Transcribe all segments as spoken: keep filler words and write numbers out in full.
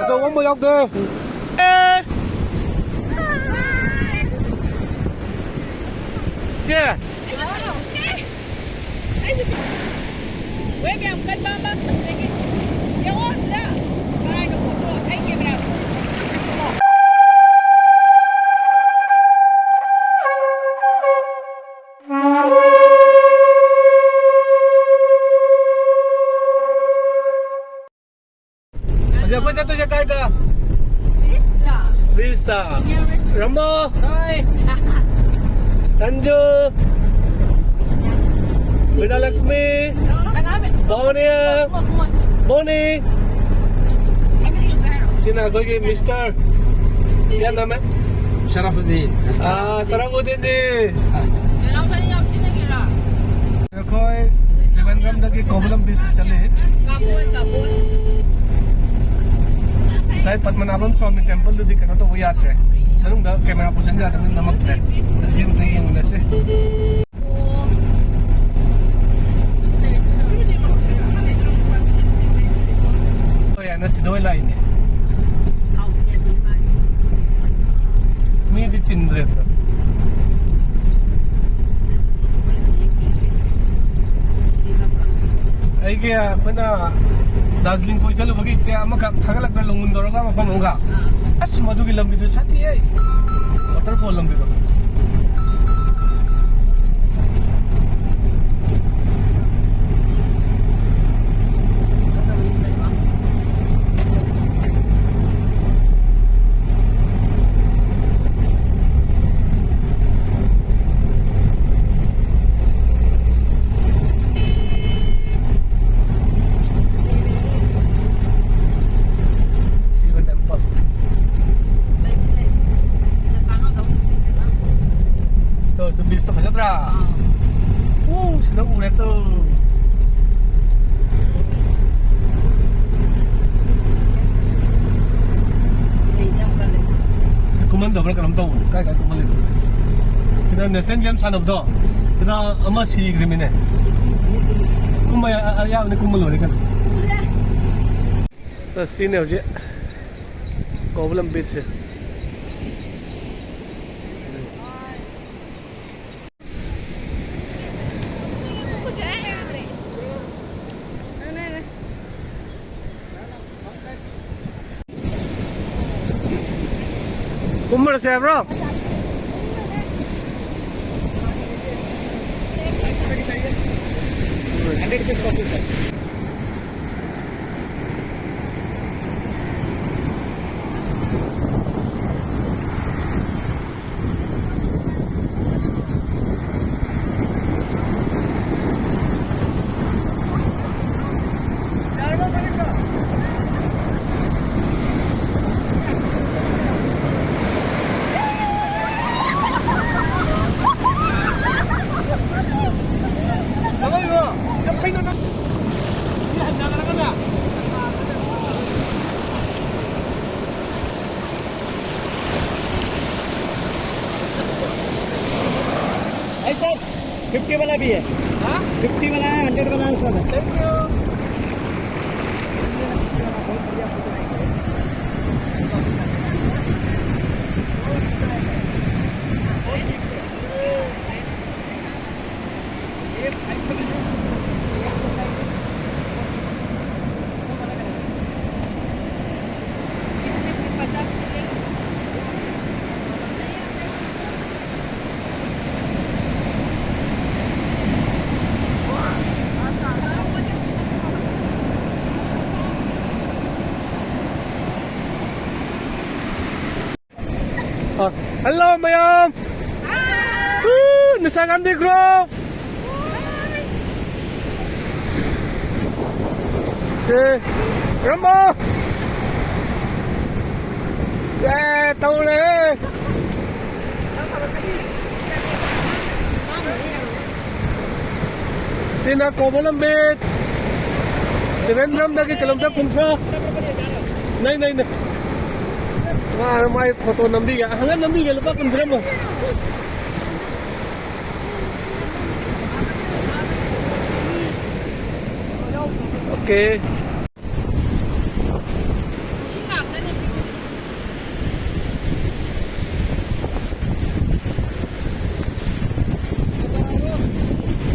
ꯑꯆꯧꯕ ꯑꯃ ꯌꯥꯎꯗꯦ꯫ ꯑꯦ꯫ ꯆꯦ꯫ ꯋꯦꯕ ꯌꯥꯝ ꯀꯟꯕ ꯑꯃ ꯑꯗꯒꯤ ꯌꯦꯡꯉꯣ ꯁꯤꯗ꯫ ꯀꯅꯥꯏꯅꯣ ꯐꯣꯇꯣ? ꯑꯩ ꯀꯦꯃꯦꯔꯥ꯫ ꯑꯗꯨ ꯑꯩꯈꯣꯏ ꯆꯠꯇꯣꯏꯁꯦ ꯀꯥꯏꯗ? ꯔꯤꯁꯇ꯫ ꯔꯤꯁꯇ꯫ ꯔꯤꯁꯇ꯫ ꯔꯃꯣ꯫ ꯍꯥꯏ꯫ ꯁꯟꯖꯨ꯫ ꯕꯤꯅꯥꯂꯛꯁꯃꯤ꯫ ꯀꯅꯥ? ꯚꯥꯎꯅꯤꯌꯥ꯫ ꯕꯣꯅꯤ꯫ ꯁꯤꯅ ꯑꯩꯈꯣꯏꯒꯤ ꯃꯤꯁꯇꯔ꯫ ꯀꯌꯥ ꯅꯥꯝ ꯍꯥꯏ? ꯁꯔꯐꯨꯗꯤꯟ꯫ ꯑꯥ, ꯁꯔꯐꯨꯗꯤꯟ ꯖꯤ꯫ ꯑꯩꯈꯣꯏ ꯇ꯭ꯔꯤꯕꯦꯟꯗ꯭ꯔꯝꯗꯒꯤ ꯀꯣꯕꯂꯝ ꯕꯤꯆꯇ ꯆꯠꯂꯤ꯫ ꯉꯁꯥꯏ ꯄꯗꯃꯅꯥꯚꯝ ꯁ꯭ꯋꯥꯃꯤ ꯇꯦꯝꯄꯜꯗꯨꯗꯤ ꯀꯩꯅꯣ ꯇꯧꯕ ꯌꯥꯗ꯭ꯔꯦ, ꯃꯅꯨꯡꯗ ꯀꯦꯃꯦꯔꯥ ꯄꯨꯁꯤꯟ ꯌꯥꯗꯕꯅꯤꯅ ꯅꯝꯃꯛꯇ꯭ꯔꯦ꯫ ꯁꯤ ꯑꯝꯇ ꯌꯦꯡꯃꯤꯟꯅꯁꯤ꯫ ꯍꯣꯏ, ꯑꯩꯅ ꯁꯤꯗ ꯑꯣꯏ ꯂꯥꯛꯏꯅꯦ꯫ ꯃꯤꯗꯤ ꯆꯤꯟꯗ꯭ꯔꯦ꯫ ꯑꯩꯒꯤ ꯑꯩꯈꯣꯏꯅ ꯗꯥꯔꯖꯤꯂꯤꯡ ꯀꯣꯏ ꯆꯠꯂꯨꯕꯒꯤ ꯏꯆꯦ ꯑꯃꯈꯛ ꯊꯥꯒꯠꯂꯛꯇ꯭ꯔ, ꯂꯣꯡꯒꯨꯟ ꯇꯧꯔꯒ ꯃꯐꯝ ꯑꯃꯒ꯫ ꯑꯁ, ꯃꯗꯨꯒꯤ ꯂꯝꯕꯤꯗꯨ ꯁꯥꯊꯤꯌꯦ꯫ ꯋꯥꯇꯔꯐꯣꯜ ꯂꯝꯕꯤꯗꯣ꯫ ꯁꯤꯕ ꯇꯦꯝꯄꯜ꯫ ꯇꯣ, ꯁꯤ ꯕꯤꯆꯇꯣ ꯐꯖꯗ꯭ꯔꯥ? ꯑꯣ, ꯁꯤꯗ ꯎꯔꯦ ꯇꯣ꯫ ꯁꯤ ꯀꯨꯝꯍꯟꯗꯕ꯭ꯔꯥ ꯀꯩꯅꯣꯝ ꯇꯧꯕꯅꯤ꯫ ꯀꯥꯏ ꯀꯥꯏ ꯀꯨꯝꯍꯜꯂꯤꯅꯣ? ꯁꯤꯗ ꯅꯦꯁꯅꯦꯜ ꯒꯦꯝ ꯁꯥꯟꯅꯕꯗꯣ, ꯁꯤꯗ ꯑꯃ ꯁꯤꯈ꯭ꯔꯤꯃꯤꯅꯦ꯫ ꯀꯨꯝꯕ ꯌꯥ-, ꯌꯥꯕꯅꯤ, ꯀꯨꯝꯕ ꯂꯣꯏꯔꯦ ꯀꯩꯅꯣ꯫ ꯆꯠꯁꯤꯅꯦ ꯍꯧꯖꯤꯛ ꯀꯣꯕꯂꯝ ꯕꯤꯠꯁꯦ꯫ ꯀꯨꯝꯃꯔꯁꯦ ꯍꯥꯏꯕ꯭ꯔꯣ? भाई साहब, फिफ्टी वाला भी है। हाँ? फिफ्टी वाला है, हंड्रेड वाला है, सब है। Thank you. ꯑ, ꯍꯜꯂꯣ ꯃꯌꯥꯝ꯫ ꯍꯨ, ꯅꯤꯁꯥꯀꯥꯟꯇꯤ ꯒ꯭ꯔꯨꯞ꯫ ꯑꯦ, ꯔꯝꯕꯣ꯫ ꯑꯦ, ꯇꯧꯔꯦ꯫ ꯁꯤꯅ ꯀꯣꯕꯂꯝ ꯕꯤꯠꯁ꯫ ꯇ꯭ꯔꯤꯕꯦꯟꯗ꯭ꯔꯝꯗꯒꯤ ꯀꯤꯂꯣꯃꯤꯇꯔ ꯀꯨꯟꯊ꯭ꯔꯥ꯫ ꯅꯩ, ꯅꯩ, ꯅꯩ꯫ ꯃꯥ, ꯃꯥꯏ ꯐꯣꯇꯣ ꯅꯝꯕꯤꯒꯦ꯫ ꯍꯪꯒꯠ ꯅꯝꯕꯤꯒꯦ, ꯂꯨꯄꯥ ꯀꯨꯟ ꯄꯤꯔꯝꯃꯣ꯫ ꯑꯣꯀꯦ꯫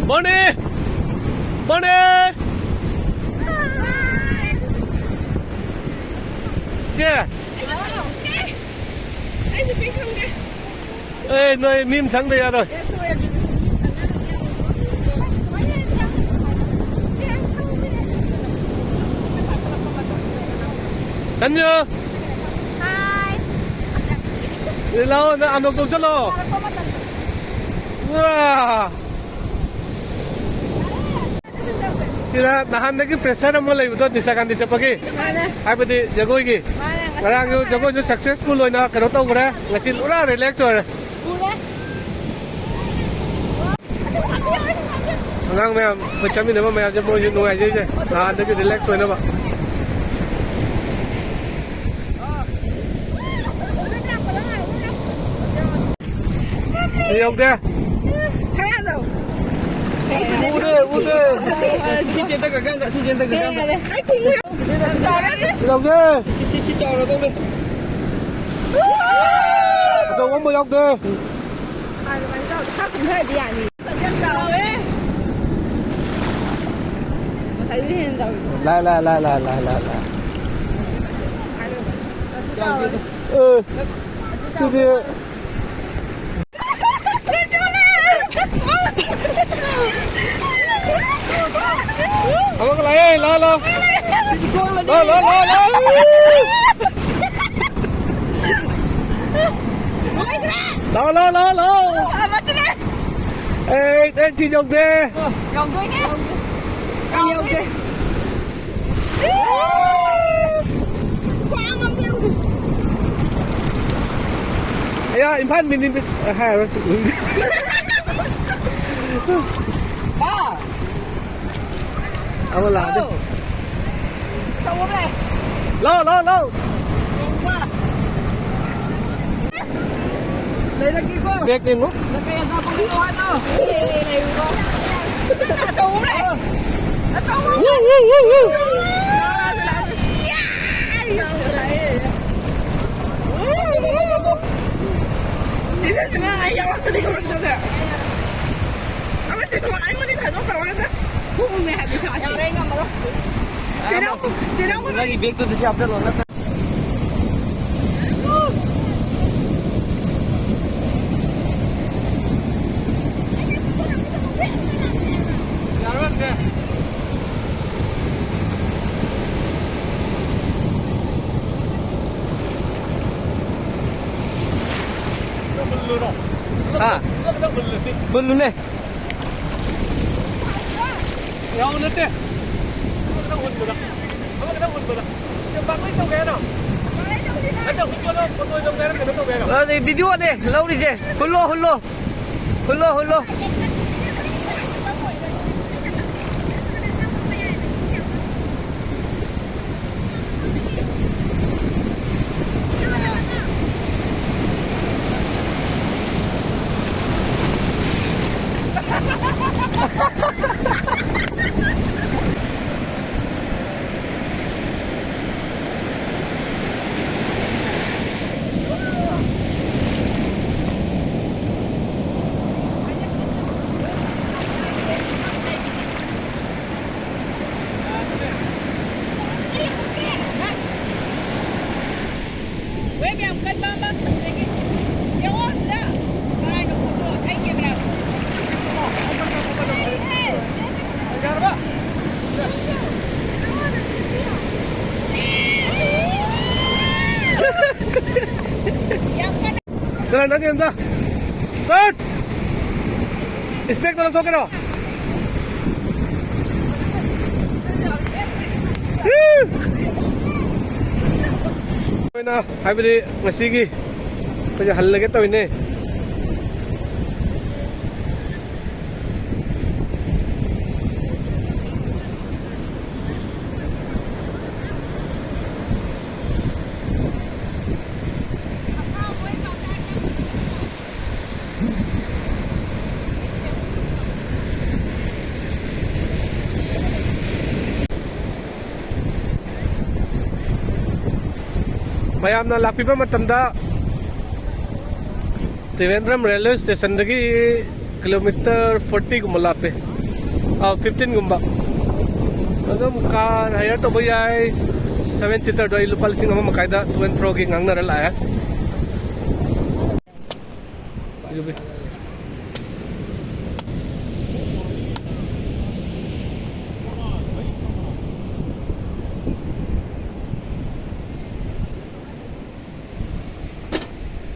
ꯃꯣꯔꯅꯤꯡ! ꯃꯣꯔꯅꯤꯡ! ꯏꯆꯦ! ꯑꯩꯁꯨ ꯀꯩ ꯈꯪꯗꯦ꯫ ꯑꯦ, ꯅꯣꯏ ꯃꯤ ꯑꯃ ꯁꯪꯗ ꯌꯥꯔꯣꯏ꯫ ꯁꯟꯖꯨ! ꯍꯥꯏ꯫ ꯁꯤꯗ ꯂꯥꯛꯑꯣ, ꯅꯪ ꯑꯅꯣꯛꯇꯣ ꯎꯞꯁꯜꯂꯣ꯫ ꯋꯥ! ꯁꯤꯗ ꯅꯍꯥꯟꯗꯒꯤ pressure ꯑꯃ ꯂꯩꯕꯗꯣ ꯅꯤꯁꯥꯀꯥꯟꯗꯤ ꯆꯠꯄꯒꯤ? ꯃꯥꯅꯦ꯫ ꯍꯥꯏꯕꯗꯤ ꯖꯒꯣꯏꯒꯤ? ꯃꯥꯅꯦ, ꯉꯁꯤ ꯉꯔꯥꯡꯁꯨ ꯈꯛꯇ ꯖꯒꯣꯏꯁꯨ successful ꯑꯣꯏꯅ ꯀꯩꯅꯣ ꯇꯧꯈ꯭ꯔꯦ꯫ ꯉꯁꯤ ꯄꯨꯔꯥ relax ꯑꯣꯏꯔꯦ꯫ ꯎꯔꯦ꯫ ꯑꯉꯥꯡ ꯃꯌꯥꯝ, ꯑꯩꯈꯣꯏ ꯆꯠꯃꯤꯟꯅꯕ ꯃꯌꯥꯝꯁꯦ ꯃꯣꯏꯁꯨ ꯅꯨꯡꯉꯥꯏꯖꯩꯁꯦ꯫ ꯅꯍꯥꯟꯗꯒꯤ relax ꯑꯣꯏꯅꯕ꯫ ꯌꯧꯗꯦ꯫ ꯎꯗꯦ, ꯎꯗꯦ꯫ ꯁꯤ ꯆꯦꯟꯊꯈ꯭ꯔꯀꯥꯟꯗ, ꯁꯤ ꯆꯦꯟꯊꯈ꯭ꯔꯀꯥꯟꯗ꯫ ꯌꯧꯗꯦ꯫ ꯁꯤ, ꯁꯤ, ꯁꯤ ꯆꯥꯎꯔꯗꯧꯅꯦ꯫ ꯑꯆꯧꯕ ꯑꯃ ꯌꯥꯎꯗꯦ꯫ ꯑꯗꯨꯃꯥꯏꯅ ꯇꯧꯔꯗꯤ ꯈꯔ ꯀꯨꯝꯊꯔꯗꯤ ꯌꯥꯅꯤ꯫ ꯌꯥꯝ ꯆꯥꯎꯋꯦ꯫ ꯉꯁꯥꯏꯗꯩ ꯍꯦꯟꯅ ꯆꯥꯎꯋꯤ꯫ ꯂꯥ, ꯂꯥ, ꯂꯥ꯫ ꯑꯦ, ꯁꯤꯗꯤ꯫ ꯑꯃꯨꯛ ꯂꯥꯛꯑꯦ, ꯂꯥꯛꯑꯣ, ꯂꯥꯛꯑꯣ꯫ ꯂꯥꯛꯑꯣ, ꯂꯥꯛꯑꯣ, ꯂꯥꯛꯑꯣ, ꯂꯥꯛꯑꯣ꯫ ꯂꯥꯛꯑꯣ, ꯂꯥꯛꯑꯣ, ꯂꯥꯛꯑꯣ, ꯂꯥꯛꯑꯣ꯫ ꯑꯦ, ꯑꯦ, ꯁꯤ ꯌꯧꯗꯦ꯫ ꯌꯧꯗꯣꯏꯅꯦ꯫ ꯌꯧꯗꯦ꯫ ꯈ꯭ꯋꯥꯡ ꯑꯝꯇ ꯌꯧꯗꯦ꯫ ꯑꯌꯥ, ꯏꯝꯐꯥꯜ ꯃꯤꯅꯤ ꯍꯥꯏꯔꯣꯏ꯫ ꯕꯥ꯫ ꯑꯃ ꯂꯥꯛꯑꯗꯤ꯫ ꯑꯧ꯫ ꯇꯧꯔꯦ꯫ ꯂꯥꯎ, ꯂꯥꯎ, ꯂꯥꯎ꯫ ꯇꯧꯕ꯫ ꯂꯩꯔꯛꯀꯦꯀꯣ꯫ ꯕꯦꯛ ꯌꯦꯡꯉꯨ꯫ ꯅꯪ ꯀꯩ ꯑꯆꯥꯄꯣꯠ ꯂꯩꯔꯛꯑꯣ ꯍꯥꯏꯅꯣ? ꯂꯩꯔꯦ, ꯂꯩꯔꯦꯀꯣ꯫ ꯇꯧꯔꯦ꯫ ꯅꯪꯒꯤ ꯕꯦꯒꯇꯨꯗ ꯁꯤ ꯍꯥꯞꯆꯜꯂꯣ, ꯅꯠꯇ꯭ꯔ- ꯍꯥ? ꯍꯨꯜꯂꯨꯅꯦ꯫ ꯌꯥꯎ ꯅꯠꯇꯦ꯫ ꯑꯃꯈꯛꯇꯪ ꯍꯨꯟꯕꯗ꯫ ꯑꯃꯈꯛꯇꯪ ꯍꯨꯟꯕꯗ꯫ ꯁꯦ, ꯄꯥꯛꯂꯣꯏ ꯇꯧꯒꯦ ꯍꯥꯏꯔꯣ? ꯅꯠꯇꯦ, ꯍꯨꯟꯕꯗꯣ ꯐꯣꯇꯣ ꯇꯧꯒꯦ ꯍꯥꯏꯔꯣ, ꯀꯩꯅꯣ ꯇꯧꯒꯦ ꯍꯥꯏꯔꯣ? ꯑꯗꯩ ꯚꯤꯗꯤꯑꯣꯅꯦ ꯂꯧꯔꯤꯁꯦ꯫ ꯍꯨꯜꯂꯣ, ꯍꯨꯜꯂꯣ꯫ ꯍꯨꯜꯂꯣ, ꯍꯨꯜꯂꯣ꯫ ꯋꯦꯕ ꯌꯥꯝ ꯀꯟꯕ ꯑꯃ꯫ ꯑꯗꯒꯤ ꯌꯦꯡꯉꯣ ꯁꯤꯗ꯫ ꯀꯔꯥꯏꯗ ꯐꯣꯇꯣ? ꯑꯩ ꯀꯦꯃꯦꯔꯥ꯫ ꯌꯥꯝ ꯀꯟꯅ ꯀꯅꯥ ꯅꯪꯒꯤ ꯑꯝꯇ? ꯁ꯭ꯇꯥꯔꯠ! ꯏꯁꯄꯦꯛꯇꯣ ꯂꯧꯊꯣꯛꯀꯦꯔꯣ? ꯑꯩꯈꯣꯏꯅ, ꯍꯥꯏꯕꯗꯤ ꯉꯁꯤꯒꯤ ꯑꯩꯈꯣꯏꯁꯦ ꯍꯜꯂꯒꯦ ꯇꯧꯔꯤꯅꯦ꯫ ꯃꯌꯥꯝꯅ ꯂꯥꯛꯄꯤꯕ ꯃꯇꯝꯗ ꯇ꯭ꯔꯤꯋꯦꯟꯗ꯭ꯔꯝ ꯔꯦꯜꯋꯦ ꯁ꯭ꯇꯦꯁꯟꯗꯒꯤ ꯀꯤꯂꯣꯃꯤꯇꯔ ꯐꯣꯔꯇꯤꯒꯨꯝꯕ ꯂꯥꯞꯄꯦ, ꯐꯤꯐꯇꯤꯟꯒꯨꯝꯕ꯫ ꯑꯗꯨꯝ ꯀꯥꯔ ꯍꯥꯌꯔ ꯇꯧꯕ ꯌꯥꯏ꯫ ꯁꯚꯦꯟ ꯁꯤꯇꯔꯗꯣ ꯑꯩ ꯂꯨꯄꯥ ꯂꯤꯁꯤꯡ ꯑꯃ ꯃꯈꯥꯏꯗ ꯇꯨ ꯑꯦꯟ ꯐ꯭ꯔꯣꯒꯤ ꯉꯥꯡꯅꯔ ꯂꯥꯛꯑꯦ꯫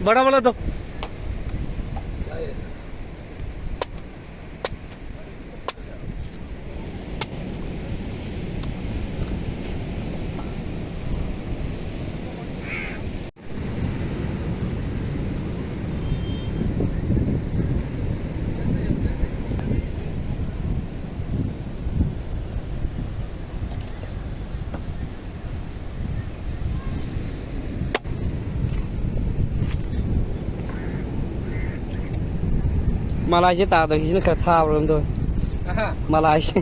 बड़ा वाला दो। ꯃꯂꯥꯏꯁꯦ ꯇꯥꯗꯕꯁꯤꯅ ꯈꯔ ꯊꯥꯕ꯭ꯔꯥ ꯀꯩꯅꯣꯝ ꯇꯧꯋꯦ꯫ ꯑꯍꯥ꯫ ꯃꯂꯥꯏꯁꯦ꯫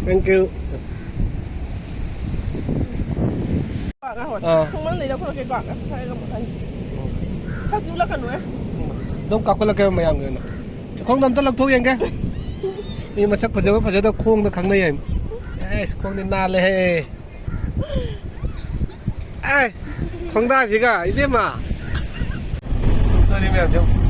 Thank you. ꯉꯥꯏꯈꯣ꯫ ꯑꯥ꯫ ꯈꯣꯡꯃꯟꯗꯩ ꯂꯧꯈꯠꯂꯛꯀꯦꯀꯣ꯫ ꯉꯥꯏꯈꯣ, ꯁ꯭ꯋꯥꯏꯗ ꯑꯃꯨꯛ ꯊꯝꯒꯦ꯫ ꯁꯛꯇꯤ ꯎꯠꯂꯛꯀꯅꯨꯍꯦ꯫ ꯑꯗꯨꯝ ꯀꯥꯞꯈꯠꯂꯛꯀꯦꯕ ꯃꯌꯥꯝꯒꯤ ꯑꯣꯏꯅ꯫ ꯈꯣꯡꯗꯣ ꯑꯝꯇ ꯂꯧꯊꯣꯛ ꯌꯦꯡꯒꯦ꯫ ꯃꯤ ꯃꯁꯛ ꯐꯖꯕ ꯐꯖꯗꯕ ꯈꯣꯡꯗ ꯈꯪꯅꯩ ꯍꯥꯏ꯫ ꯑꯦꯁ, ꯈꯣꯡꯗꯤ ꯅꯥꯜꯂꯦꯍꯦ꯫ ꯑꯦ, ꯈꯣꯡꯗꯥꯁꯤꯒ, ꯏꯕꯦꯝꯃ꯫ ꯇꯧꯔꯤ ꯃꯌꯥꯝꯁꯦ꯫